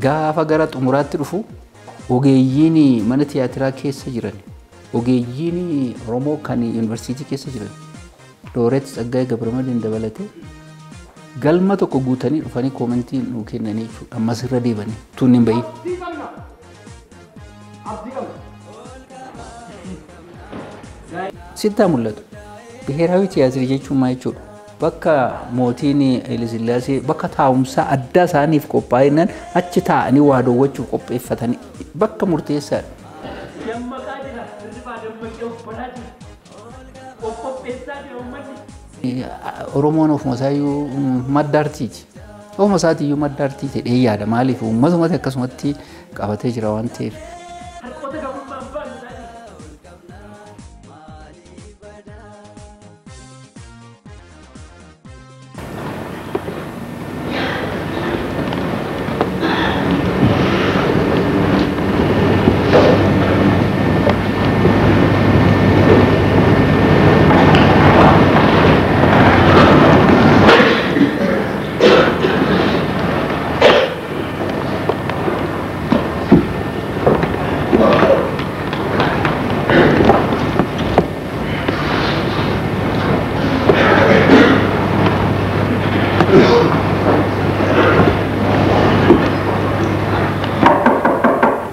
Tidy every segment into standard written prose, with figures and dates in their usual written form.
Gaafa gara xumuraatti dhufu ogeeyyiin mana tiyaatiraa keessa jiran, ogeeyyiin Oromoo kan yuunivarsiitii keessa jiran, Looreet Tsaggaayee Gabramadiin dabalatee galma tokko guutanii dhufanii koomentii nuu kennanii jechuudha. Ammas irra deebanii tun hin bahin. Sittaa mul'atu. Biheeraawi tiyaatirii jechuun maal jechuudha? Bakka mootiin Hayilasillaasee bakka taa'umsaa addaa isaaniif qophaa'inaan achi taa'anii waa daawwachuuf qopheeffatanii bakka murteessaadha. Dammaqaa jira, hirribaa dammaqee uffataa jira. Of qopheessaa jira uummanni. Oromoon ofuma isaayyuu madda artiiti. Ofuma isaatiiyyuu madda artii jedhee yaada. Maaliif uummatumatti akkasumatti qabatee jira waan ta'eef. Harkoota gabrummaan baanu jira.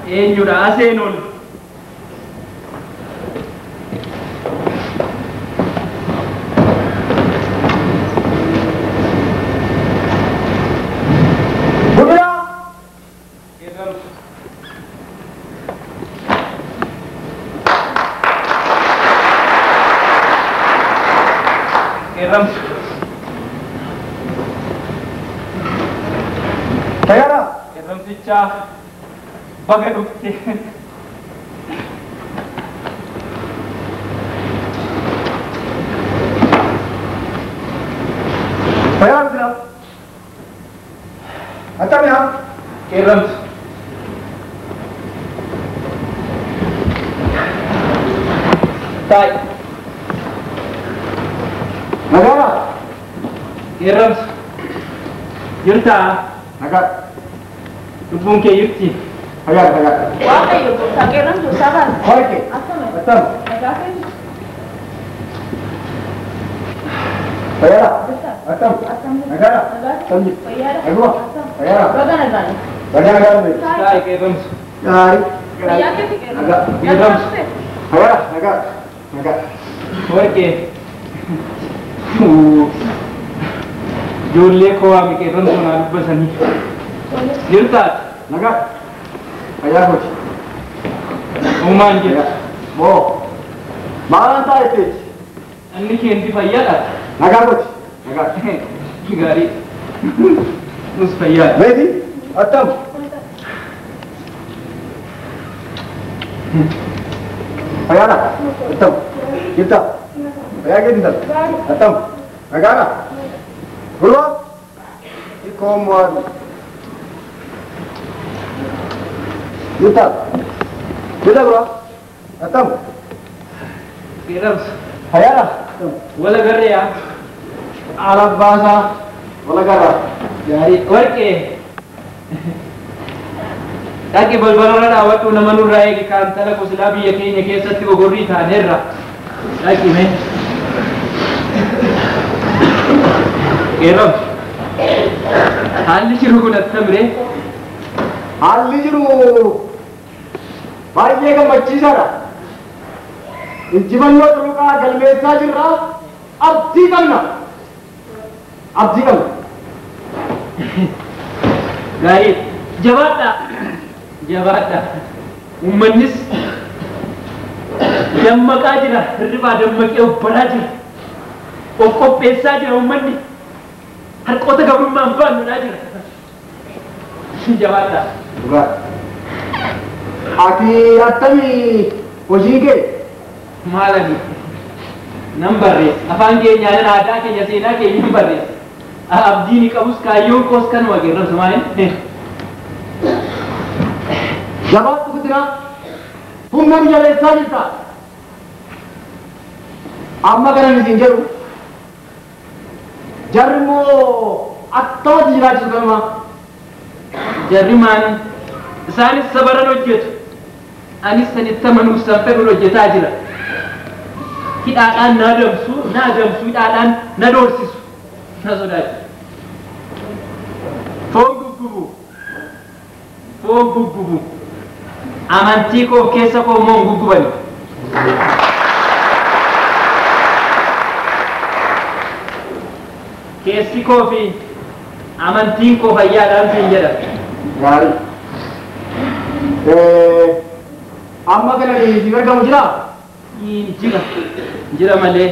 Eenyudha aseenuun? Guddaa! Qeerramsu. Fayyaadha! Qeerramsichaa baga dhufte. Fayyaadha Guddinaa! Attami haa? Qeerramsu. Taa'i. Nagaadha? Qeerramsu. Jirtaa? Nagaa. Lubbuun kee jirti? Fayyaadha fayyaadha. Waaqayyo gooftaa qeerramsu sabaan. Warqee! Akkami? Attam! Nagaa keessa. Fayyaadha! Jirta? Attam! Akkam? Nagaadha? Nagaa. Attam jirti? Fayyaadha. Naguma? Akkam? Fayyaadha? Baga nagaan. Baga nagaa dhufe. Taa'i qeerramsu. Gaarii. Fayyaa keessa qeerramsu. Nagaa. Qeerramsu. Fayyaadha? Nagaa. Nagaa. Warqee. Ijoollee koo waami qeerramsu naa dubbasanii. Jirtaa? Nagaa. Fayyaa kooti. Uumaan jira. Moo. Maalaan taa'etteeti? Anni keenti fayyaadha. Nagaa kooti. Nagaa. Gaarii. Nus fayyaadha. Meetii? Attam! Fayyaadha? Attam! Jirta? Fayyaa keeti intal? Attam! Nagaadha? Gurbaa? Xiqqoon mo'aadha. Jirta? Jirta gurbaa? Attam! Qeerramsu. Fayyaadha? Attam! Wala garreeyaa. Alabbaasaa. Wala garraa. Gaarii. Warqee. Dhaqi balbalarra dhaabadhu nama nurraa eegi kaan tala qosilaa biyya keenya keessatti gogorrii taaneerra. Dhaqi mee. Qeerramsu. Haalli jiru kun attam ree? Haalli jiru baay'ee gammachiisaadha. Injifannoo xuluqaa galmeessaa jirra. Abdii qabna. Abdii qabna. Gaarii. Jabaadha. Jabaadha. Uummannis dammaqaa jira. Hirribaa dammaqee obbolaa jira. Of qopheessaa jira uummanni. Harkoota gabrummaan baannuudhaa jira. Jabaadha. Dhugaa. Ati attamii hojii kee? Maalani? Nan barreessa. Afaan keenyaan aadaa keenya seenaa keenya nan barreessa. Abdiin qabus kaayyoon koos kanuma qeerramsa maali? Jabaadhu Guddinaa. Humna nu jabeessaa jirta. Amma kanan isin jedhu jarri immoo akkamatti jiraachisu kanuma. Jarri maan isaanis sabaran hojjetu. Anis sanitti amanuuf san fedhuun hojjetaa jira. Hidhaadhaan na adamsu, hidhaadhaan na doorsisu, na sodaachisu. Foon guggubu. Amantii koo keessa koo immoo hin guggubani. Keessi koo fi amantiin koo fayyaadhaan siin jedha. Gaarii. Amma kana siif argamu jiraa? Jira. Jira malee.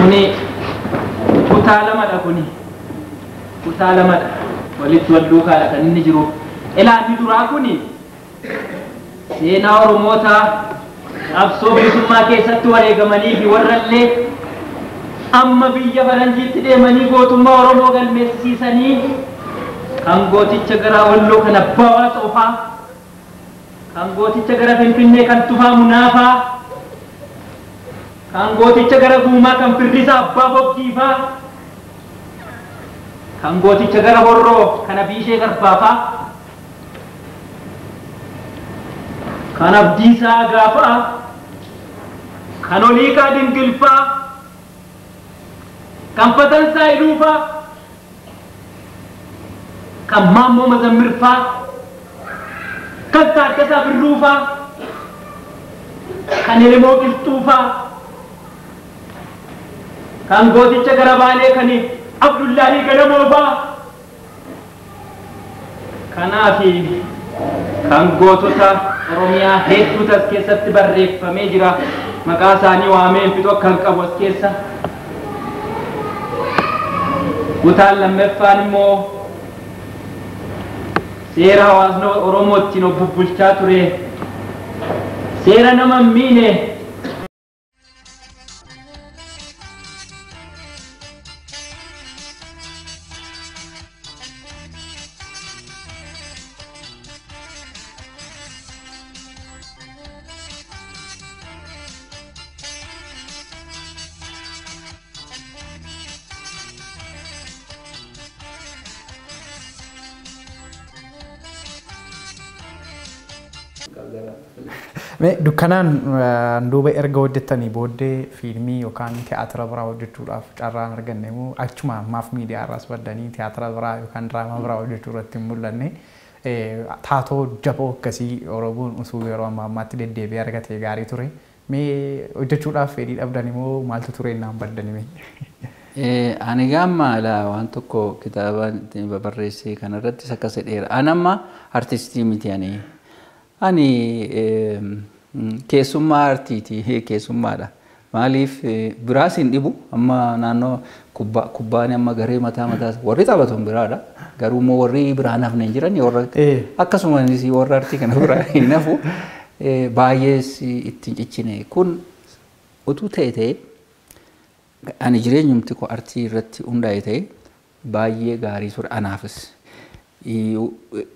Kuni kutaa lamadha kuni. Kutaa lamadha. Walitti wal duukaadha kan inni jiru. Ilaa inni duraa kuni seenaa Oromootaa qabsoo bilisummaa keessatti wareegamanii fi warrallee amma biyya faranjiitti deemanii gootummaa Oromoo galmeessisanii kan gooticha gara Walloo kan Abbaa Waaqoofaa, kan gooticha gara Finfinnee kan Tufaa Munaafaa, kan gooticha gara Guumaa kan Firrisaa Abbaa Bokkiifaa, kan gooticha gara Horroo kan Abiishee Garbaafaa, kan Abdiisaa Gaafaa, kan Oliiqaa Dingilfaa, kan Fatansaa Iluufaa, kan Maammoo Mazammirfaa, kan Taaddasaa Birruufaa, kan Elemoo Qilxuufaa, kan gooticha gara Baalee kan Abdullaahii Galamoofaa, kanaafi kan gootota Oromiyaa hedduutu as keessatti barreeffamee jira. Maqaa isaanii waamee hin fixu akka hin qabu as keessa. Kutaan lammaffaan immoo seera hawaasni Oromoo ittiin of bubbulchaa ture. Seera nama hin miine. Dukkanaan duuba erga hojjettanii booddee fiilmii yookaan tiyaatira biraa hojjechuudhaaf carraan arganne immoo achuma ammaaf miidiyaa irraas baddanii tiyaatira biraa yookaan diraamaa biraa hojjechuu irratti hin mul'anne. Taatoo jaboo akkasii Oromoon osoo yeroo ammaa ammaatti deddeebi'ee argate gaarii ture. Mee hojjechuudhaaf fedhii dhabdan immoo maaltu ture innaan baddanii mee? Ani gaamma waan tokko kitaaba barreesse kanarrattis akkas jedheera. Ani amma artistii miti ani. Ani keessummaa artiiti, keessummaadha. Maaliif biraas hin dhibu amma naannoo kubbaan amma garee mataa mataa warri taphatan biraadha. Garuu immoo warri biraan hafne hin jiran warra akkasumas warra artii kana biraa hin hafu baay'ees ittiin cichine. Kun utuu ta'e ta'e ani jireenyumti koo artii irratti hundaa'e ta'e baay'ee gaarii ture anaafis.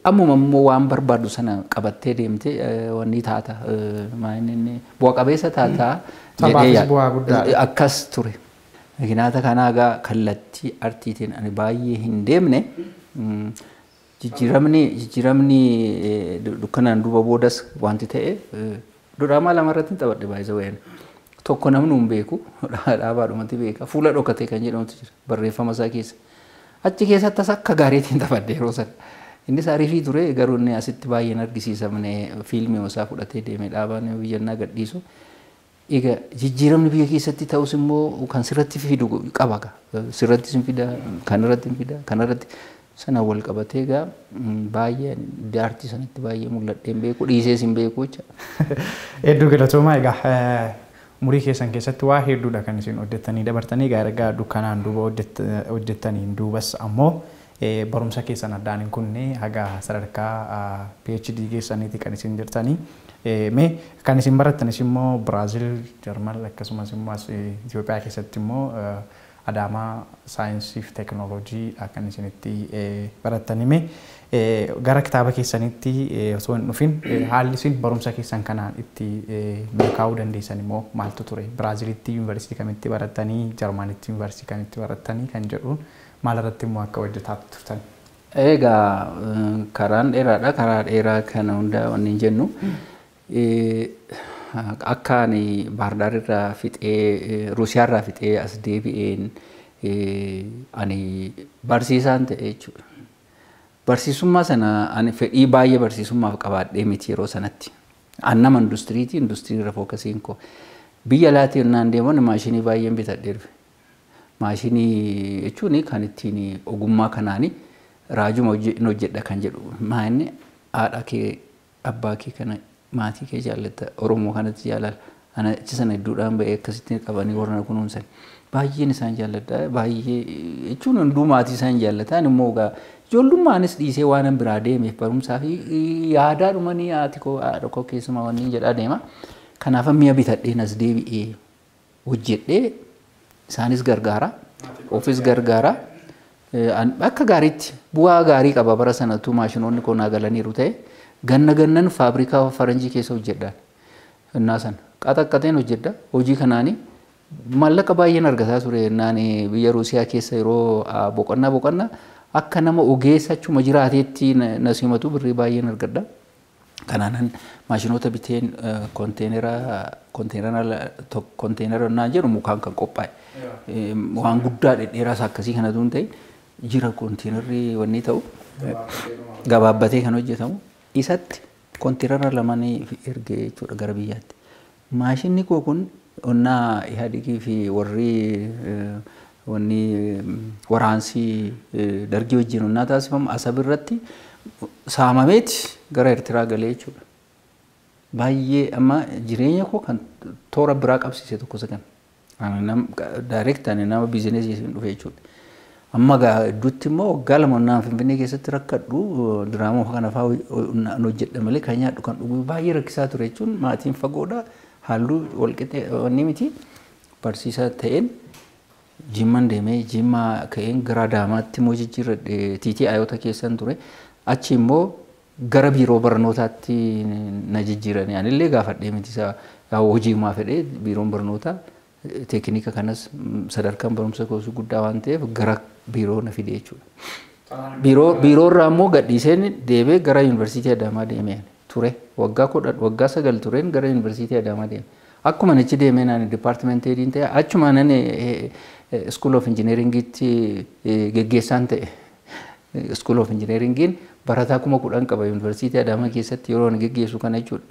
Ammuma immoo waan barbaaddu sana qabattee deemtee wanni taata bu'a qabeessa taataa jedhee akkas ture. Makiinaata kanaa egaa kallattii artiitiin ani baay'ee hin deemne jijjiiramni dukkanaan duuba boodas wanti ta'e diraamaa lama irratti hin taphadhe baay'ee wayaan. Tokko namni hin beeku dhaabaadhumatti beeka fuula dhokate kan jedhamutu jira barreeffama isaa keessa. Achi keessattis akka gaariitiin taphadhe yeroo sana. Innis ariifii ture garuu inni asitti baay'een argisiisamne fiilmii isaa fudhatee deemee dhaabaan biyyannaa gadhiisu. Egaa jijjiiramni biyya keessatti ta'us immoo kan sirratti fidu qaba. Sirratti sin fida, kanarratti hin fida, kanarratti sana wal qabatee egaa baay'ee aartii sanatti baay'ee mul'adhee hin beeku dhiisees hin beeku jechuudha. Hedduu galatoomaa egaa umurii keessan keessatti waa hedduudha kan isin hojjettanii dabartanii egaa erga dukkanaan duuba hojjettaniin duubas ammoo barumsa keessan addaan hin kunne haga sadarkaa PhD keessaniiti kan isin jirtanii. Mee kan isin barattanis immoo Biraazil, Jarman akkasumas immoo as Itoophiyaa keessatti immoo Adaamaa saayinsii fi teekinooloojii kan isinitti barattan hime. Gara kitaaba keessanitti osoo hin dhufin haalli isin barumsa keessan kanaan itti milkaa'uu dandeessan immoo maaltu ture? Biraazilitti yuunivarsiitii kamitti barattanii, Jarmanitti yuunivarsiitii kamitti barattanii kan jedhuun maal irratti immoo akka hojjetaa turtan? Egaa karaan dheeraadha. Karaa dheeraa kana hunda wanni hin jennu. Akka ani Baahirdaar irraa fixee, Ruusiyaa irraa fixee as deebi'een ani barsiisaan ta'e jechuudha. Barsiisummaa sana ani fedhii baay'ee barsiisummaaf qabaadhee miti yeroo sanatti. An nama industiriiti, industirii irra fookasiin koo. Biyya alaatii yennaan deeman maashinii baay'een bitadhee dhufe. Maashinii jechuun kan ittiin ogummaa kanaani raajuma hojjedha kan jedhu. Maanni haadha kee, abbaa kee kana, maatii kee jaallatta, Oromoo kanatti jaalala. Ana achi sana hedduudhaan ba'ee akkasitti qabanii warra kunuunsan. Baay'een isaan jaalladha. Baay'ee jechuun hunduu maatii isaan jaallatan immoo egaa ijoollumaanis dhiisee waan biraa deemeef barumsaa fi yaadaa dhumanii haati koo haadha koo keessumaa wanni jedhaa deema. Kanaaf mi'a bitadheen as deebi'ee hojjedhee isaanis gargaara. Ofis gargaara. Akka gaariitti bu'aa gaarii qaba bara sanattuu maashinoonni koo naa galaniiru ta'e ganna gannan faabrikaa faranjii keessa hojjedhaan. Innaa sana qaxaqqateen hojjedha. Hojii kanaanii maallaqa baay'een argataa ture innaan biyya Ruusiyaa keessa yeroo boqonnaa boqonnaa akka nama ogeessa achuma jiraateetti na simatu birrii baay'een argadha. Kanaanan maashinoota biteen konteenera naan jedhu mukaan kan qophaa'e. Waan guddaa dhedheeraas akkasii kanatu hin ta'in jira konteenerri wanni ta'u gabaabbatee kan hojjetamu isatti konteenera lamanii ergee jechuudha gara biyyaatti. Maashinni koo kun onnaa Ihaadigii fi warri wanni waraansii dargii wajjin onnaa taasifamu Asab irratti saamameeti gara Eertiraa galee jechuudha. Baay'ee amma jireenya koo kan toora biraa qabsiise tokko isa kana. Direct ani nama biizinesii hin dhufe jechuudha. Amma gidduutti immoo waggaa 2 onnaan Finfinnee keessatti rakkadhu diraamaa kana fa'aa hojjedha malee kan nyaadhu kan dhugu baay'ee rakkisaa ture jechuun maatiin fagoodha. Halluu walqixxee wanni miti barsiisaa ta'een Jimman deemee Jimmaa ka'een gara Adaamaatti immoo jijjiirradhe TT Ayoota keessan ture. Achi immoo gara biiroo barnootaatti na jijjiirani. Anillee gaafadhee miti isa hojiimaa fedhee biiroon barnootaa teeknika kanas sadarkaan barumsa koosuu guddaa waan ta'eef gara biiroo na fide jechuudha. Biiroo irraa immoo gadhiiseen deebee gara yuunivarsiitii Adaamaa deemee ture. Waggaa 10 waggaa 9 tureen gara yuunivarsiitii Adaamaa deeme. Akkuma achi deemeen ani dipaartimentii heediin ta'e achuma nan School of Engineeringitti geggeessaan ta'e. School of Engineeringiin barataa 10,000 qaba yuunivarsiitii Adaamaa keessatti yeroo ani geggeessu kana jechuudha.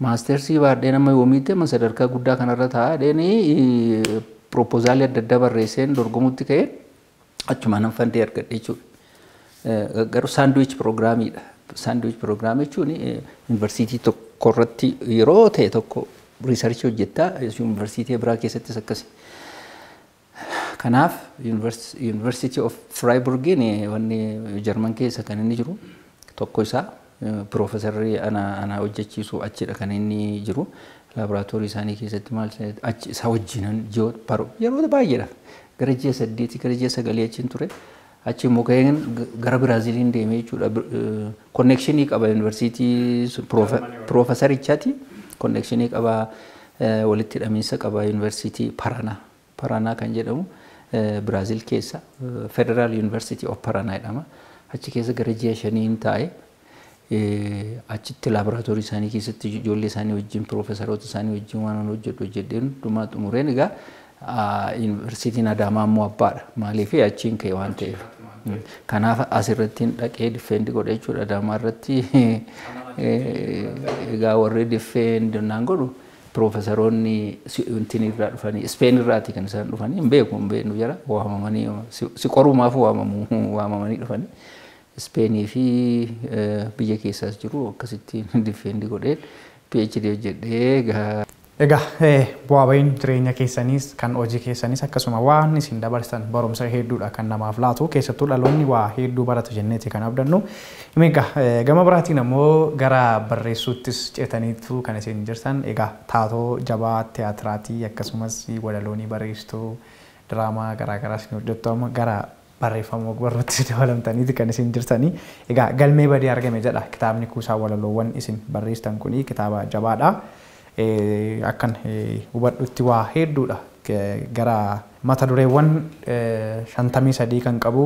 Maastersii baadhee nama yoomiitti amma sadarkaa guddaa kanarra taa'aa dheenii piroopoozaalii adda addaa barreesseen dorgomutti ka'ee achuma nan fandee argadhe jechuudha. Garuu saandwiich piroogiraamiidha. Saandwiich piroogiraamii jechuun yuunivarsiitii tokko irratti yeroo ta'e tokko riisarchii hojjettaa yuunivarsiitii biraa keessattis akkasi. Kanaaf University of Freiburgiin wanni Jarman keessa kan inni jiru tokko isaa piroofeesarri ana hojjechiisu achidha kan inni jiru. Laaboraatoorii isaanii keessatti maal achi isa wajjinan ji'oota yeroo baay'eedhaaf gara ji'a 8 gara ji'a 9 achiin ture. Achi immoo ka'een gara Biraaziliin deemee jechuudha. Konnekshinii qaba yuunivarsiitii piroofeesarichaati. Konnekshinii qaba walitti hidhamiinsa qaba yuunivarsiitii Paranaa. Paranaa kan jedhamu Biraazil keessa Federal University of Paranaa jedhama. Achi keessa gara ji'a 5 taa'e achitti laaboraatoorii isaanii keessatti ijoollee isaanii wajjin piroofeesaroota isaanii wajjin waan hojjedhu hojjedheen hundumaa xumureen egaa yuunivarsiitiin Adaamaa immoo abbaadha. Maaliif achiin ka'e waan ta'eef. Kanaaf asirratti dhaqee diffeendi godhe jechuudha Adaamaa irratti egaa warri diffeendi naan godhu piroofeesaroonni intin irraa dhufanii Ispeen irraati kan isaan dhufanii hin beeku hin beeknu jara waamamanii si qorumaaf waamamanii dhufanii Ispeenii fi biyya keessaas jiru akkasitti diffeendi godhee PhD hojjedhee. Egaa bu'aa bahiin jireenya keessaniis kan hojii keessaniis akkasuma waan isin dabarsan barumsa hedduudha kan namaaf laatu keessattuu dhaloonni waa hedduu baratu jenneeti kan abdannu. Egaa gama biraatiin ammoo gara barreessuuttis ceetaniitu kan isin jirtan egaa taatoo jabaa tiyaatiraatii akkasumas walaloonii barreessituu Diraamaa garaagaraas ni hojjettu amma gara barreeffama ogbarruutti dabalamtaniiti kan isin jirtanii. Egaa galmee badii argame jedha kitaabni kuusaa walaloowwan isin barreessitan kuni kitaaba jabaadha. Akkan hubadhutti waa hedduudha. Gara mata dureewwan 53 kan qabu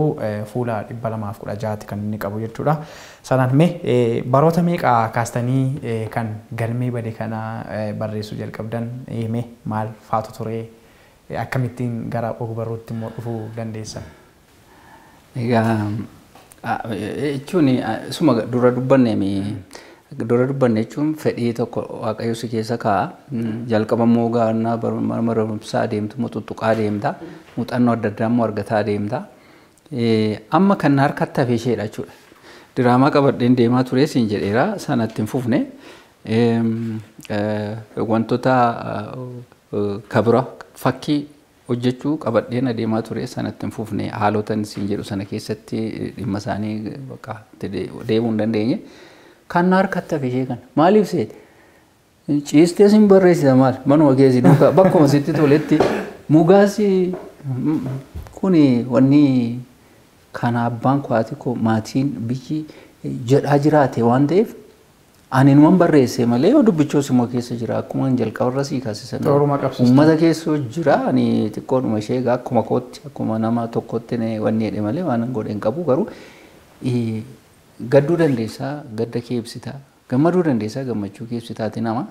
fuula 216 kan inni qabu jechuudha. Sanaan mee baroota meeqa kaastanii kan galmee badii kana barreessuu jalqabdan mee maal faatu ture akkamittiin gara ogbarruutti immoo dhufuu dandeessan? Egaa jechuun isuma dura dubbanne dura dubbanne jechuun fedhii tokko Waaqayyo si keessa kaa'a. Jalqaba immoo gaannaa barumsaa deemtu immoo tuttuqaa deemta. Muuxannoo adda addaa immoo argataa deemta. Amma kan harkatti hafe isheedha jechuudha. Diraamaa qabadheen deemaa ture siin jedheera sanatti hin fufne. Wantoota kabira fakkii hojjechuu qabadheen adeemaa ture sanatti hin fufne haalota siin jedhu sana keessatti dhimma isaanii bakka deemuu hin dandeenye. Kan harkatti hafe ishee kana maaliif seete? Ciistee siin barreessita maal? Manuma keessi duukaa bakkuma sitti toletti mugaas kuni wanni kana abbaan koo haati koo maatiin biyyi jedhaa jiraate waan ta'eef ani numan barreesse malee yoo dubbichoos immoo keessa jira akkuma jalqabarra sii kaasisan. Uummata keessa jira ani xiqqoodhuma ishee egaa akkuma kootti akkuma nama tokkotti wanni jedhe malee waan godhe hin qabu garuu gadduu dandeessaa gadda kee ibsitaa gammaduu dandeessaa gammachuu kee ibsitaati nama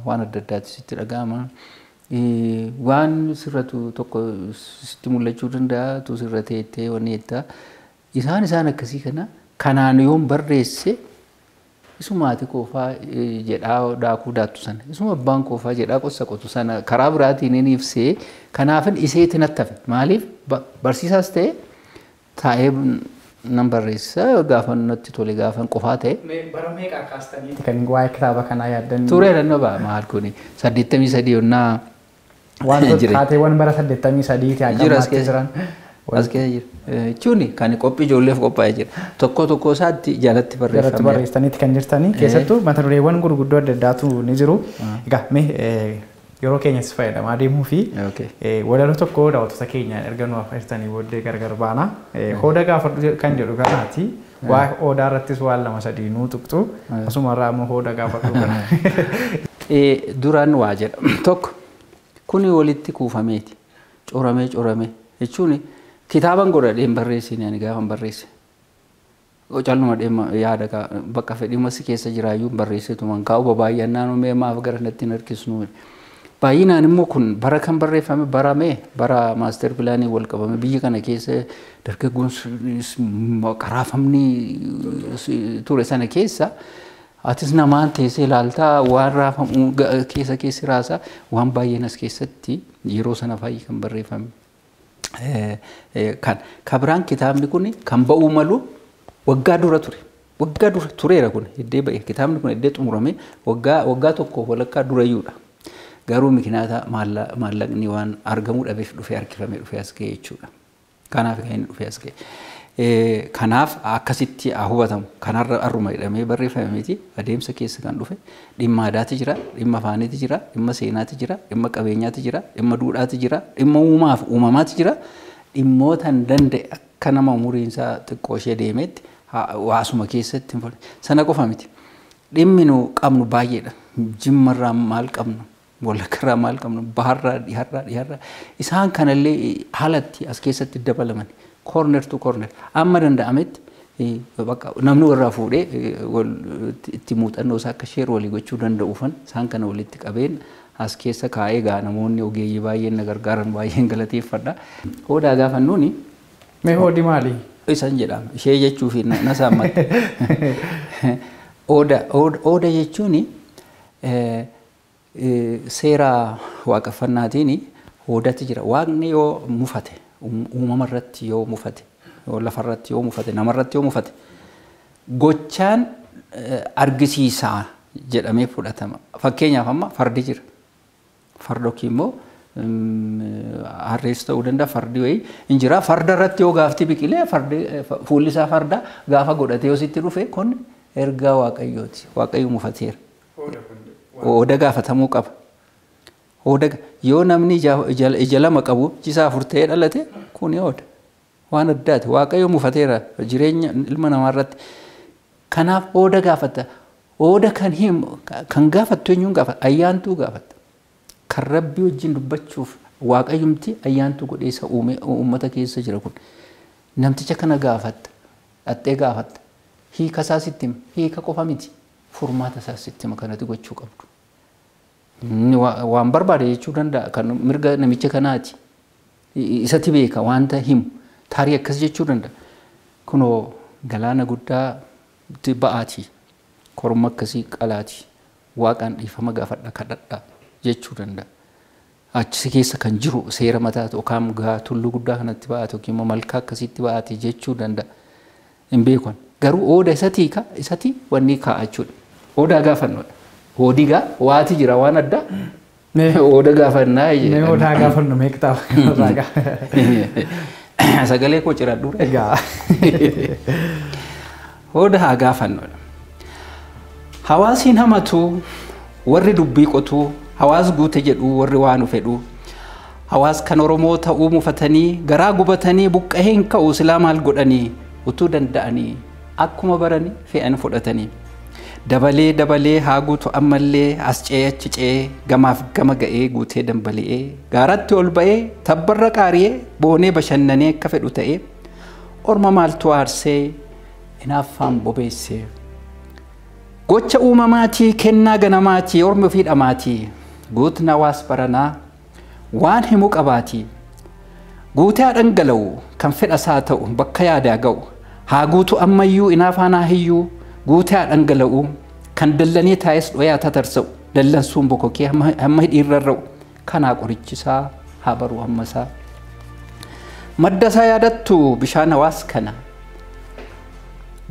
waan adda addaatti sitti dhaga'ama. Waan sirratu tokko sitti mul'achuu danda'a tu sirra teettee wanni jettaa isaan akkasii kana kanaan yoon barreesse isuma haati koofaa jedhaa daakuu daattu sana isuma abbaan koofaa jedhaa qossa qotu sana karaa biraatiin inni ibsee kanaafin iseetti natti hafe maaliif barsiisaas ta'e taa'ee nan barreessa gaafa natti tole gaafan qofaa ta'e. Bara meeqa kaastanii kan waa'ee kitaaba kanaa yaaddan? Tureera na ba'a maal kuni 83 yonnaa wantoota taateewwan bara 83 ti Jira as keessa jiran. As keessa jira. Jechuun kan qophii ijoolleef qophaa'ee jira. Tokko tokko isaatti jalatti barreeffame. Jalatti barreessaniiti kan jirtanii keessattuu mata dureewwan gurguddoo adda addaatu ni jiru. Egaa mee yeroo keenyas fayyadamaa deemuu fi walaloo tokko daawwattoota keenyaan erga nu affeertanii booddee gargar baana. Hooda gaafadhu kan jedhu kanaati. Waa hoodaa irrattis waan lama sadii nuu tuqxu. Asumarraa immoo hooda gaafadhu kana. Duraan waa jedha. Tokko kuni walitti kuufameeti. Coramee coramee jechuun kitaaban godhadhee hin barreessine ani gaafa hin barreesse. Calluma deema yaada bakka fedhii si keessa jiraayyuu hin barreessituman kaa'u babaay'annaan uumee maaf gara natti hin harkisnu. Baay'inaan immoo kun bara kan barreeffame baramee bara maaster pilaanii wal qabame biyya kana keessa dargaggoon qaraafamni ture sana keessa atis namaan teessee ilaaltaa waan raafamu keessa keessi raasaa waan baay'een as keessatti yeroo sana baay'ee kan barreeffame. Kan kabiraan kitaabni kun kan ba'uu malu waggaa dura ture. Waggaa dura tureera kun iddee ba'e kitaabni kun iddee xumurame waggaa tokko walakkaa durayyuudha. Garuu mikinaata maallaqni waan argamuu dhabeef dhufee harkifamee dhufee as ga'e jechuudha. Kanaaf kan inni dhufee as ga'e. Kanaaf akkasitti hubatamu. Kanarra arruma jedhamee barreeffame miti adeemsa keessa kan dhufe dhimma aadaati jira, dhimma afaaniiti jira, dhimma seenaati jira, dhimma qabeenyaati jira, dhimma duudhaati jira, dhimma uumaaf uumamaati jira. Dhimmoota hin danda'e akka nama umuriin isaa xiqqoo ishee deemetti hawaasuma keessatti sana qofa miti. Dhimmi nu qabnu baay'eedha. Jimmarraa maal qabnu? Wallaggarraa maal qabnu? Baharraa, dhiharraa, dhiharraa. Isaan kanallee haalatti as keessatti dabalaman. Corner to corner. Amma danda'ametti bakka namni warraa fuudhee itti muuxannoo isaa akka sheer walii gochuu danda'uufan isaan kana walitti qabeen as keessa kaa'ee gaa namoonni ogeeyyii baay'een na gargaaran baay'een galateeffadha. Hoodaa gaafannuuni. Mee hoodi maali? Isan jedhama. Ishee jechuufi na saammatte. Ooda jechuuni seera waaqeffannaatiin hoodatti jira. Waaqni yoo mufate, uumama irratti yoo mufate, yoo lafarratti yoo mufate, namarratti yoo mufate, gochaan argisiisaa jedhamee fudhatama. Fakkeenyaaf amma fardi jira. Fardi yookiin immoo harrees ta'uu danda'a fardi wayii hin jira. Farda irratti yoo gaafti biqilee fardi fuulli isaa farda gaafa godhatee yoo sitti dhufe kun ergaa Waaqayyooti. Waaqayyo mufateera. Ooda gaafatamuu qaba. Hooda yoo namni ija lama qabu jisaa afur ta'ee dhalate kun hooda. Waan addaati. Waaqayyo mufateera jireenya ilma namaa irratti. Kanaaf hooda gaafata. Hooda kan himu kan gaafattu eenyuun gaafata? Ayyaantuu gaafata. Kan Rabbii wajjin dubbachuuf Waaqayyumti ayyaantuu godhee isa uume uummata keessa jira kun. Namticha kana gaafatta. Dhattee gaafatta. Hiika isaa sitti hima. Hiika qofa miti. Furmaata isaa sitti hima kanatti gochuu qabdu. Waan barbaade jechuu danda'a. Kan mirga namicha kanaati. Isatti beeka wanta himu. Taarii akkas jechuu danda'a. Kunoo galaana guddaa ba'aati. Korma akkasii qalaati. Waaqaan dhiifama gaafadha kadhadha jechuu danda'a. Achi keessa kan jiru seera mataa yookaan tulluu guddaa kanatti ba'aati yookiin immoo malkaa akkasiitti ba'aati jechuu danda'a. Hin beekan. Garuu ooda isatii isati wanni kaa'a jechuudha. Oodaa gaafannoodha. Hoodii gaa waati jira waan addaa. Ooda gaafannaa. Mee oodaa gaafannu mee kitaaba kanarraa gaa. Sagalee koo ciradhu. Egaa. Hooda haa gaafannoodha. Hawaasiin hamatu warri dubbii qotu hawaas guute jedhu warri waan fedhu hawaas kan Oromoo ta'uu mufatanii garaa gubatanii buqqa'ee hin ka'u silaa maal godhanii utuu danda'anii akkuma baranii fe'an fudhatanii. Dabalee dabalee haa guutu ammallee as ce'ee achi ce'ee gamaaf gama ga'ee guutee dambali'ee gaaratti ol ba'ee tabbarra qaari'ee boonee bashannanee akka fedhu ta'ee orma maaltu aarsee hinaaffaan bobeessee. Gocha uumamaatii kennaa ganamaatii ormi ofii dhamaatii guutna hawaas baranaa waan himu qabaatii guutee haa dhangala'u kan fedha isaa ta'u bakka yaadaa ga'u haa guutu ammayyuu hinaafaan haa hiyyuu guutee haa dhangala'u kan dallanii taa'es dhoyaa tatarsa'u dallansuun bokokee hamma hidhiin rarra'u kanaa qorichisaa haa baru ammasaa. Madda isaa yaadattu bishaan hawaas kana.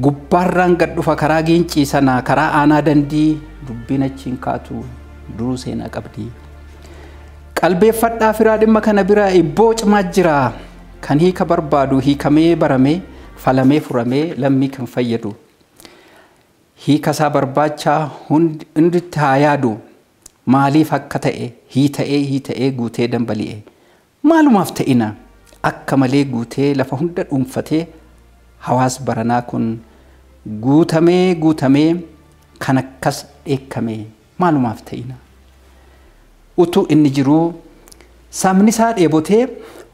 Gubbaarraan gad dhufa karaa giincii sanaa karaa aanaa dandii dubbiin achiin kaatu duruu seenaa qabdi. Qalbeeffadhaa firaa dhimma kana bira ibboo cimaa jira kan hiika barbaadu hiikamee baramee falamee furamee lammii kan fayyadu. Hiika isaa barbaachaa hunditti haa yaadu maaliif akka ta'e hiita'ee guutee dambali'e maalumaaf ta'ina akka malee guutee lafa hunda dhuunfatee hawaas baranaa kun guutamee guutamee kan akkas dheekkamee maalumaaf ta'ina. Utuu inni jiruu sabni isaa dheebotee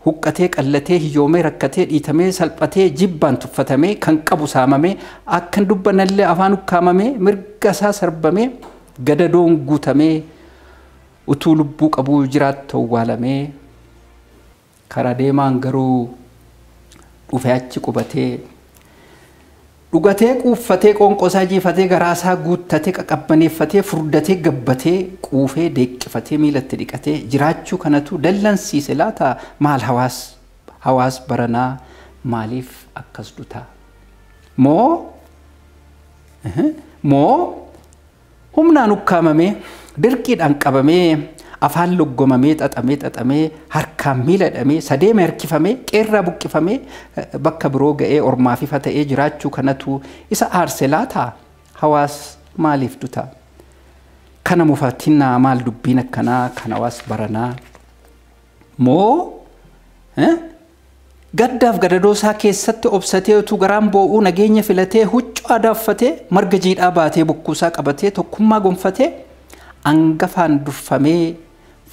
huqqatee qallatee hiyyoomee rakkatee dhiitamee salphatee jibbaan tuffatamee kan qabu saamamee akka hin dubbannallee afaan ukkaamamee mirga isaa sarbamee gadadoon guutamee utuu lubbuu qabuu jiraattu awwaalamee karaa deemaan garuu dhufee achi qubatee dhugatee quuffatee qoonqoosaa jiifatee garaasaa guuttatee qaqabbaneeffatee furdatee gabbatee quufee deeqqifatee miilatti dhiqatee jiraachuu kanatu dallansiise laata maal hawaas baranaa maaliif akkas dutaa moo humnaan ukkaamamee dirqiidhaan qabamee afaan loggomamee xaxamee harkaan miila hidhamee sadeeme harkifamee qeerraa buqqifamee bakka biroo ga'ee ormaaf ifa ta'ee jiraachuu kanatu isa aarse laata hawaas maaliif duta kana mufatinnaa maal dubbiin akkanaa kan hawaas baranaa moo gaddaaf gadadoo isaa keessatti obsatee utuu garaan boo'uu nageenya filatee huccuu aadaa uffatee marga jiidhaa baatee bokkuusaa qabatee tokkummaa gonfatee angafaan durfamee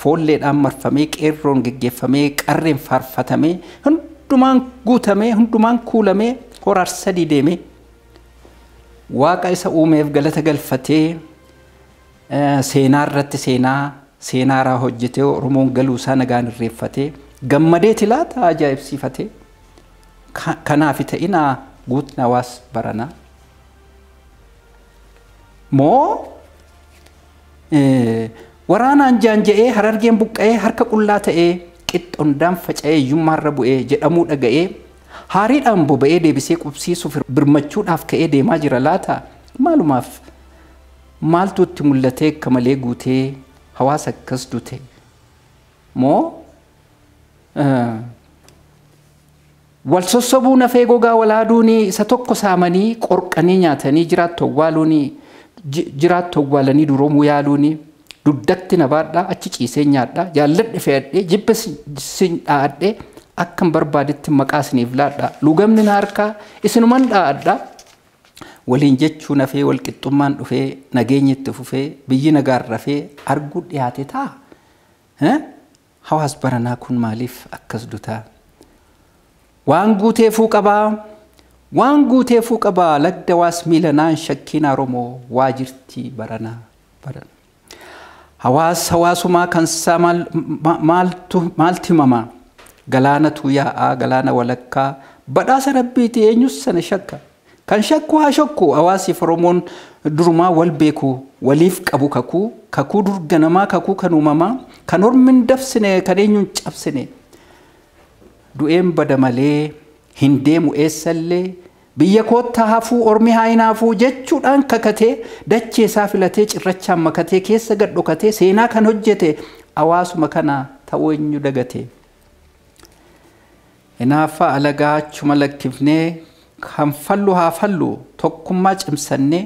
foolleedhaan marfamee qeerroon geggeeffamee qarreen faarfatamee hundumaan guutamee hundumaan kuulamee horaar sadii deemee waaqa isa uumeef galata galfatee seenaa irratti seenaaraa hojjetee Oromoon galuu isaa nagaan irreeffatee gammadee tilaata ajaa'ibsiifatee kanaaf ta'inaa guutna hawaas baranaa moo waraanaan jaanja'ee harargeen buqqa'ee harka qullaa ta'ee qixxondaan faca'ee hiyyummaarra bu'ee jedhamuu dhaga'ee haariidhaan boba'ee deebisee qubsiisuuf birmachuudhaaf ka'ee deemaa jira laata maalumaaf maaltu itti mul'atee akka malee guutee hawaasa akkas dute moo wal sossobuu nafee gogaa walaaduuni isa tokko saamanii qorqanii nyaatanii jiraattu awwaaluuni jiraattu awwaalanii duroomuu yaaluuni Dugdatti na baadhaa achi ciisee nyaadhaa jaalladhe fe'adhee jibba sin dhaadhee akkan barbaadetti maqaa isiniif laadhaa lugamni na harkaa isinuman dhaadhaa waliin jechuun hafee walqixxummaan dhufee nageenyi itti fufee biyyi nagaan rafee arguu dhiyaate ta'a. Hawaas baranaa kun maaliif akkas dutaa? Waan guuteefuu qabaa. Waan guuteefuu qabaa lagda waas miilanaan shakkiin Oromoo waa jirti baranaa barana. Hawaas hawaasumaa kan isaa maaltu himamaa? Galaanatu yaa'aa galaana walakkaa badhaasa rabbiiti eenyus sana shakka. Kan shakku haa shakku hawaasiif Oromoon durumaa wal beeku waliif qabu kakuu kakuu dur ganamaa kakuu kan uumamaa kan ormi hin dabsine kan eenyuun cabsine. Du'een bada malee hin deemu eessallee biyya koottaa hafuu ormi haa hinaafuu jechuudhaan kakatee dachee isaa filatee cirrachaan makatee keessa gad dhokatee seenaa kan hojjete hawaasuma kana ta'uu eenyu dagate. Hinaaffaa alagaa achuma lakkifnee kan fallu haa fallu tokkummaa cimsannee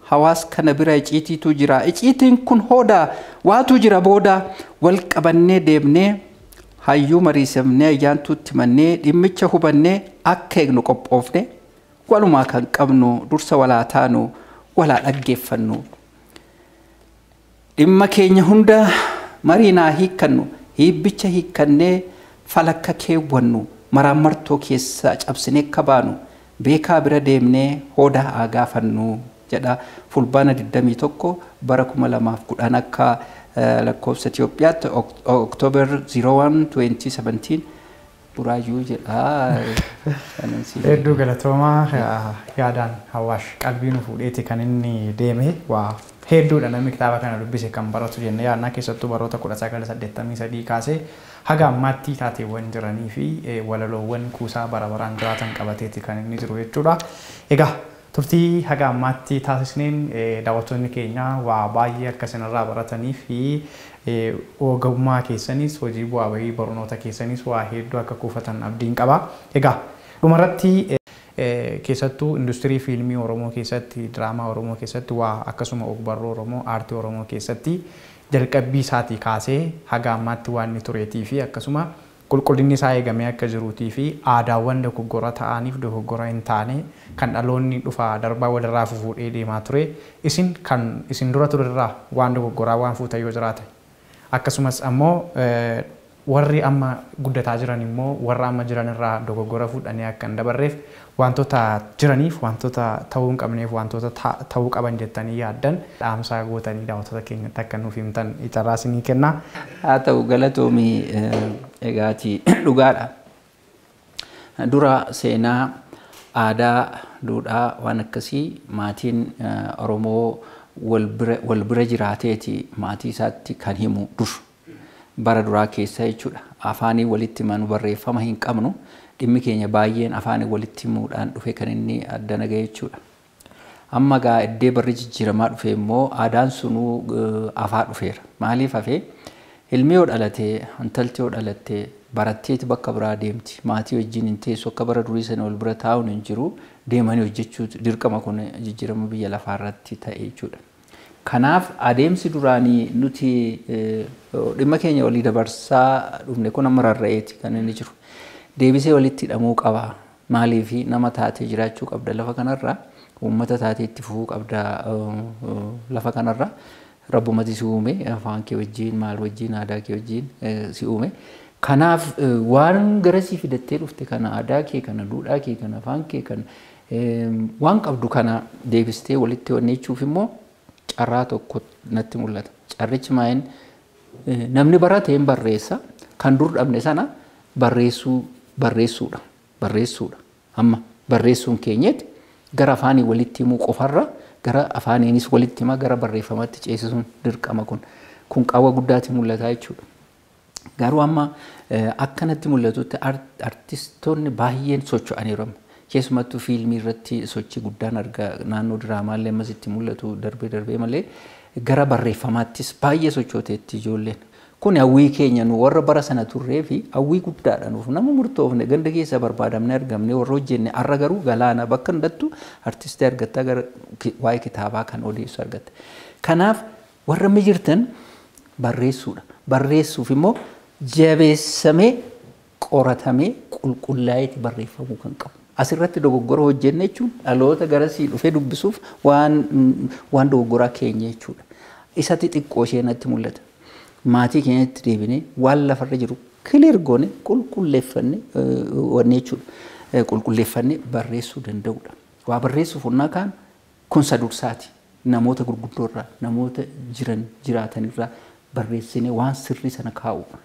hawaas kana bira iciitiitu jira. Iciitiin kun hooda waatu jira booda wal qabannee deemnee hayyuu mariisifnee ayyaantuutti mannee dhimmicha hubannee akka eegnu qophoofne walumaa kan qabnu dursa walaa taanu walaa dhaggeeffannu. Dhimma keenya hunda mariinaa hiikkannu hiibbicha hiikkannee falakka keewwannu maraammartoo keessaa cabsinee akka baanu beekaa bira deemnee hooda haa gaafannu jedha fulbaana 21 bara 2010 akka lakkoofsa Itoophiyaatti October 01 2017 Buraayyuu jedha. Hedduu galatoomaa yaadaan Hawaash qalbii nu fuudheeti kan inni deeme waa hedduudha namni kitaaba kana dubbise kan baratu jennee yaadnaa keessattuu baroota 1983 kaasee haga ammaatti taateewwan jiranii fi walaloowwan kuusaa bara baraan jiraatan qabateeti kan inni jiru jechuudha. Egaa turtii haga ammaatti taasisneen daawwattoonni keenya waa baay'ee akka isinirraa baratanii fi ogummaa keessanis hojii bu'aa bahii barnoota keessanis waa hedduu akka kuufatan abdiin qaba. Egaa dhumarratti keessattuu industirii fiilmii Oromoo keessatti diraamaa Oromoo keessatti waa akkasuma ogbarruu Oromoo aartii Oromoo keessatti jalqabbii isaatii kaasee haga ammaatti waan inni tureetii fi akkasuma qulqullinni isaa eegamee akka jiruutii fi aadaawwan dogoggora ta'aniif dogoggora hin taane kan dhaloonni dhufaa darbaa walirraa fufuudhee deemaa ture isin kan isin dura turerraa waan dogoggoraa waan fuutan yoo jiraate akkasumas ammoo warri amma guddataa jiran immoo warra amma jiran irraa dogoggora fuudhanii akka hin dabarreef wantoota jiraniif wantoota ta'uu hin qabneef wantoota ta'uu qaban jettanii yaaddan dhaamsaa gootanii daawwattoota keenyatti akka nuuf himtan carraa isinii kenna. Haa ta'u galatoomii egaati dhugaadha. Dura seenaa aadaa duudhaa waan akkasii maatiin Oromoo wal bira jiraateeti maatii isaatti kan himu dur. Bara duraa keessa jechuudha. Afaanii walitti himanuu barreeffama hin qabnu. Dhimmi keenya baay'een afaanii walitti himuudhaan dhufe kan inni addana gahe jechuudha. Amma gaa iddee barri jijjiiramaa dhufe immoo aadaan sunuu afaa dhufeera. Maaliif hafee? Ilmi yoo dhalatee, intalti yoo dhalattee baratteeti bakka biraa deemti. Maatii wajjin hin teessu akka bara durii sana wal bira taa'uun hin jiru. Deemanii hojjechuu dirqama kun jijjiirama biyya lafaarratti ta'e jechuudha. Kanaaf adeemsi duraanii nuti dhimma keenya walii dabarsaa dhufne kun amma rarra'eeti kan inni jiru. Deebisee walitti hidhamuu qaba. Maaliif nama taatee jiraachuu qabda lafa kanarra, uummata taatee itti fufuu qabda lafa kanarra. Rabbumati si uume afaan kee wajjin, maal wajjin, aadaa kee wajjin si uume. Kanaaf waan garasii fidattee dhufte kana aadaa kee kana, duudhaa kee kana, afaan kee kana waan qabdu kana deebistee walitti wanneechuuf immoo carraa tokko natti mul'ata. Carrichi maa'in namni barate hin barreessa kan dur dhabne sana barreessuudha. Amma barreessuun keenyatti gara afaanii walitti himuu qofarra gara afaaniinis walitti himaa gara barreeffamaatti ceesisuun dirqama kun qaawwa guddaatti mul'ata jechuudha. Garuu amma akkanatti mul'atutti artistoonni baay'een socho'aniiru. Keessumattuu fiilmii irratti sochii guddaan argaa naannoo diraamaallee ammas itti mul'atu darbee darbee malee gara barreeffamaattis baay'ee sochooteetti ijoolleen. Kun hawwii keenya nu warra bara sana turree fi hawwii guddaadha nuuf nama murtoofne ganda keessa barbaadamne argamne warra hojjenne har'a garuu galaana bakka hundattuu artistii argattaa gara waa'ee kitaabaa kan odeessu argatta. Kanaaf warra mijirtan Barreessuudha. Barreessuuf immoo jabeessamee qoratamee qulqullaa'eeti barreeffamuu kan qabu. Asirratti dogoggora hojjenne jechuun dhaloota garasii dhufee dubbisuuf waan dogoggoraa keenya jechuudha. Isatti xiqqoo ishee natti mul'ata. Maatii keenyatti deebinee waan lafarra jiru clear goone qulqulleeffanne wanni jechuudha. Qulqulleeffanne barreessuu danda'udha. Waa barreessuuf onnaa kaan kun sadursaati. Namoota gurguddoorraa, namoota jiran jiraatanirraa barreessinee waan sirrii sana kaa'udha.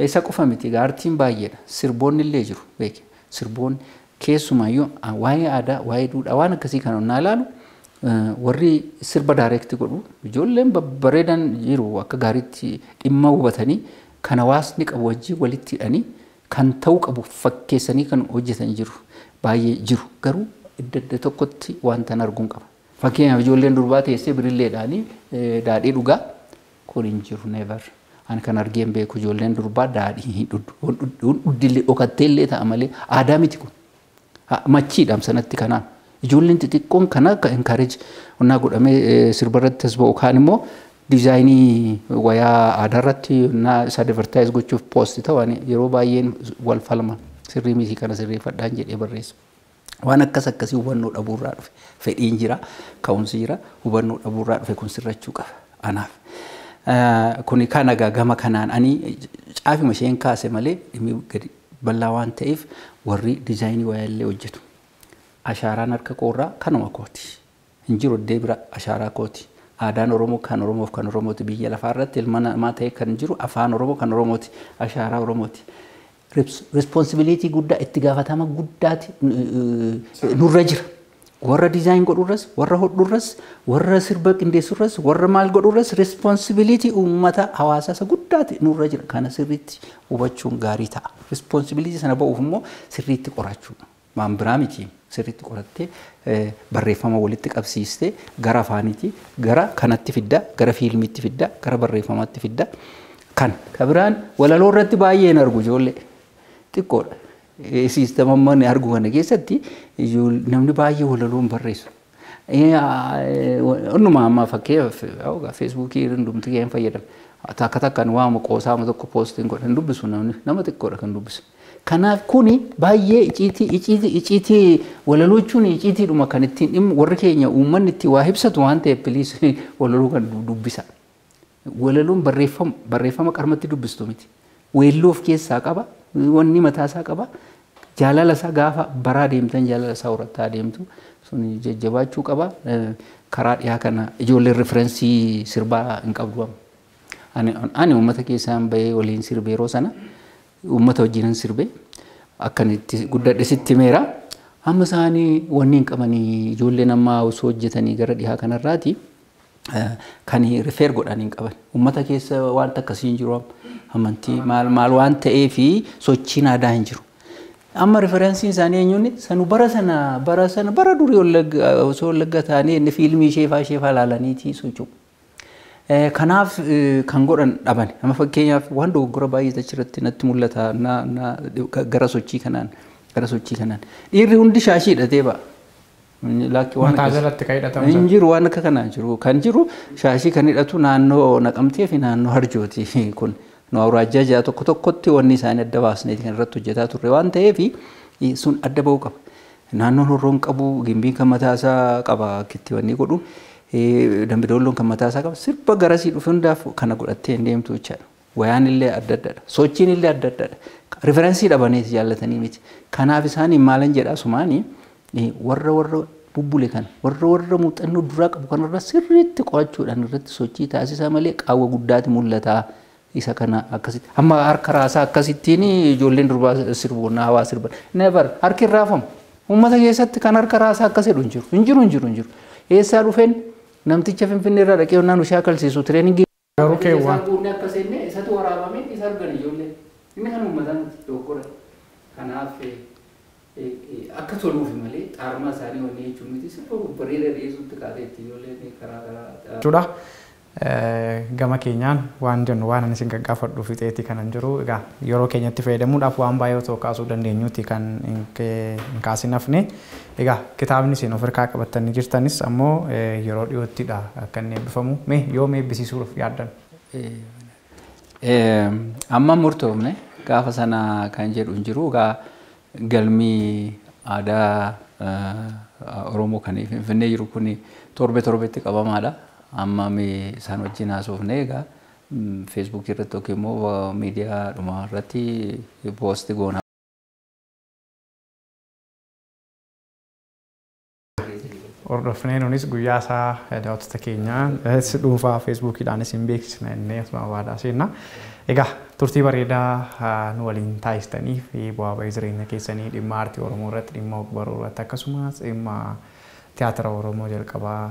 Isa qofa miti, aartiin baay'eedha. Sirboonni illee jiru beeke. Sirboonni keessumaayyuu waa'ee aadaa, waa'ee duudhaa waan akkasii kana onnaa ilaalu warri sirba direct godhu ijoolleen babbareedan jiru akka gaariitti dhimma hubatanii kan hawaasni qabu wajjin walitti hidhanii kan ta'uu qabu fakkeessanii kan hojjetan jiru baay'ee jiru garuu idda adda tokkotti wanta arguun qaba. Fakkeenyaaf ijoolleen durbaa teessee birilleedhaanii daadhii dhugaa kun hin jiru never. Ani kan argeen beeku ijoolleen durbaa daadhii dhuddillee dhokatteellee ta'a malee aadaa miti kun. Machiidhaam sanatti kanaan. Ijoolleen xixiqqoon kana akka encourage onnaa godhamee sirba irratti as ba'u kaan immoo diizaayinii wayaa aadaa irratti onnaa isa advertise gochuuf post ta'u ani yeroo baay'een wal falma sirrii miti kana sirreeffadhaan jedhee barreessa. Waan akkas akkasii hubannoo dhabuurraa dhufe fedhiin jira ka'umsi jira hubannoo dhabuurraa dhufe kun sirrachuu qaba anaaf. Kuni kan egaa gama kanaan ani caafima isheen kaase malee dhimmi gadi bal'aa waan ta'eef warri diizaayinii wayaa illee hojjetu. Ashaaraan harka koorraa kanuma kooti. Hin jiru iddee bira ashaaraa kooti. Aadaan Oromoo kan Oromoof kan Oromooti. Biyya lafaa irratti ilma namaa ta'e kan jiru afaan Oromoo kan Oromooti. Ashaaraa Oromooti. Responsibility guddaa itti gaafatama guddaati nurra jira. Warra design godhurras, warra hodhurras, warra sirba qindeessurras, warra maal godhurras responsibility uummata hawaasaa isa guddaati nurra jira. Kana sirriitti hubachuun gaarii ta'a. Responsibility sana ba'uuf immoo sirriitti qorachuu. Waan biraa miti. Sirriitti qorattee barreeffama walitti qabsiistee gara afaaniitii gara kanatti fidda, gara fiilmiitti fidda, gara barreeffamaatti fidda. Kan kabiraan walaloo irratti baay'ee hin argu ijoollee xiqqoodha. Siistama amma argu kana keessatti namni baay'ee walaloo hin barreessu. Onnuma amma fakkeef Feesbuukii hundumti keenya fayyadama. Takka takkaan waama qoosaa tokko poostiin godhan dubbisu namni nama xiqqoodha kan dubbisu. Kanaaf kuni baay'ee iciitii iciitii iciitii walaloo jechuun iciitiidhuma kan ittiin dhimma warri keenya uummanni ittiin waa ibsatu waan ta'eef please walaloo kan dubbisa. Walaloon barreeffama barreeffama qarmatti dubbistu miti. Weelluu of keessaa qaba, wanni mataasaa qaba. Jaalala isaa gaafa baraa deemtan jaalala isaa horataa deemtu sun jajjabaachuu qaba. Karaa dhiyaa kana ijoolleen reference sirbaa hin qabdu. Ani uummata keessaan bahee waliin sirbe yeroo sana uummata wajjinan sirbe akkan itti guddadhe sitti himeera. Amma isaanii wanni hin qabanii ijoolleen ammaa osoo hojjetanii gara dhiyaa kanarraati kan refer godhan hin qaban. Uummata keessa wanta akkasii hin jiru amantii maal maal waan ta'eefi sochiin aadaa hin jiru. Amma referenceiin isaanii eenyuun sanu bara sana bara sana bara durii osoo Wallagga ta'anii inni fiilmii isheefaa isheefaa ilaalaniiti socho'u. Kanaaf kan godhan dhaban. Amma fakkeenyaaf waan dogoggora baay'ee achirratti natti mul'ata gara sochii kanaan gara sochii kanaan. Dhiirri hundi shaashii hidhatee ba'a. Mataa jalatti kan hidhatamu. Hin jiru waan akka kanaa jiru. Kan jiru shaashii kan hidhatu naannoo Naqamtee fi naannoo Harjooti kun. Nu awuraajjaa ja'a tokko tokkotti wanni isaanii adda baasnee kan irratti hojjetaa turre waan ta'eef sun adda ba'uu qaba. Naannoon Horroon qabu, Gimbiin kan mataasaa qaba akkitti wanni godhu, Dambidoolloon kan mataasaa qaba. Sirba garasii dhufe hundaaf kana godhattee hin deemtu jechaadha. Wayaan illee adda addadha. Sochiin illee adda addadha. Reference dhabaneeti jaallatanii miti. Kanaaf isaanii maalan jedhaa sumaanii warra bubbule kana warra muuxannoo duraa qabu kanarra sirriitti qo'achuudhaan irratti sochii taasisaa malee qaawwa guddaati mul'ata. Isa kana akkasitti amma harka raasaa akkasittiin ijoolleen durbaa sirbu hawaa sirban never harki hin raafamu. Uummata keessatti kan harka raasaa akkas jedhu hin jiru hin jiru hin jiru hin jiru. Eessaa dhufeen namticha Finfinnee irraa dhaqee onnaan nu shaakalsiisu training. Garuu keewwaan. Akka seenne isatu waraabame isa argan ijoolleen. Inni kan uummataa miti dogoggora. Kanaaf akka toluufi malee xaarmaa isaanii wanni jechuun miti sirba bareeda dhiyeessuutti kaateetti ijoolleen karaa karaa. Jechuudha. Gama keenyaan waan jennu waan ani isin gaggaafadhu fixeetii kanan jiru egaa yeroo keenyatti fayyadamuudhaaf waan baay'ee otoo kaasuu dandeenyuti kan hin kaasin hafne egaa kitaabni isin of harkaa qabattanii jirtanis ammoo yeroo dhiyoottidha akka inni eebbifamu mee yoom eebbisiisuuf yaaddan? Amma murtoofne gaafa sana kan jedhu hin jiru egaa galmii aadaa Oromoo kan Finfinnee jiru kun torbe torbetti qabamaadha. Amma isaan wajjin haasofne egaa Feesbuukii irratti yookiin immoo miidiyaa dhuma irratti poosti goona. Hordofnee nunis guyyaa isaa daawwattoota keenya dhuunfaa Feesbuukiidhaan isin beeksisna jennee asuma waadaa seenna. Egaa turtii bareedaa nu waliin taasistanii fi bu'aa bahii jireenya keessanii dhimma aartii Oromoo irratti, dhimma ogbarruu irratti, akkasumas dhimma tiyaatira Oromoo jalqabaa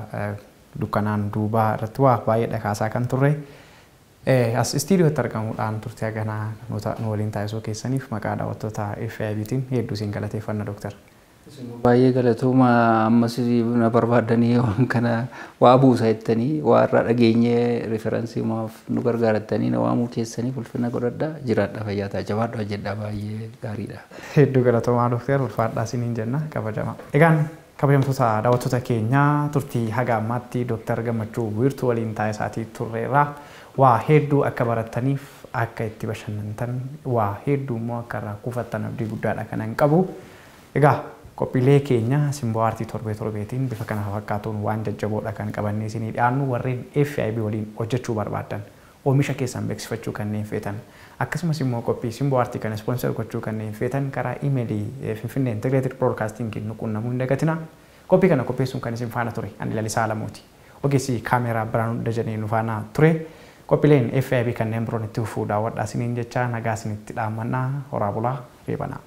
Dukkanaan Duubaa irratti waa baay'ee dhakaasaa kan turre. As istiidiyootti argamuudhaan turtii haganaa nu waliin taasisuu keessaniif maqaa daawwattoota FIBtiin hedduu isin galateeffanna, Dooktar. Baay'ee galatooma. Ammas na barbaaddanii waan kana waa buusa jettanii, waa irraa dhageenyee reference maaf nu gargaarattanii na waamuu keessanii ulfina godhadha, jiraadha, fayyaa ta'a, jabaadha, hojjedha, baay'ee gaariidha. Hedduu galatoomaa, Dooktar, ulfaadhaa isiniin jenna, kabajama. Egaan kabajamtoota daawwattoota keenyaa, turtii haga ammaatti Dooktar Gammachuu Wiirtuu waliin taasisaatii turreerra. Waa hedduu akka barattaniif, akka itti bashannantan, waa hedduu immoo akka irraa kuufattan abdii guddaadha kanan qabu. Egaa qophiilee keenya Simboo Aartii torbee torbeetiin bifa kana fakkaatuun waan jajjaboodha kan qabannee isinii dhiyaannu. Warreen FIB waliin hojjechuu barbaaddan, oomisha keessan beeksifachuu kanneen feetan, akkasumas immoo qophii Simboo Aartii kana sponsor gochuu kanneen feetan, karaa iimeelii Finfinnee Integrated Broadcasting nu qunnamuu hin dagatina. Qophii kana qopheessuun kan isin faana ture ani Lalisaa Alamuuti. Ogeessi kaameeraa Biraanuu Dajanee nu faana ture. Qophiileen FIB kanneen biroon itti fufuu daawwadhaa isiniin jecha nagaa isinitti dhaammannaa, horaa bulaa, reebanaa.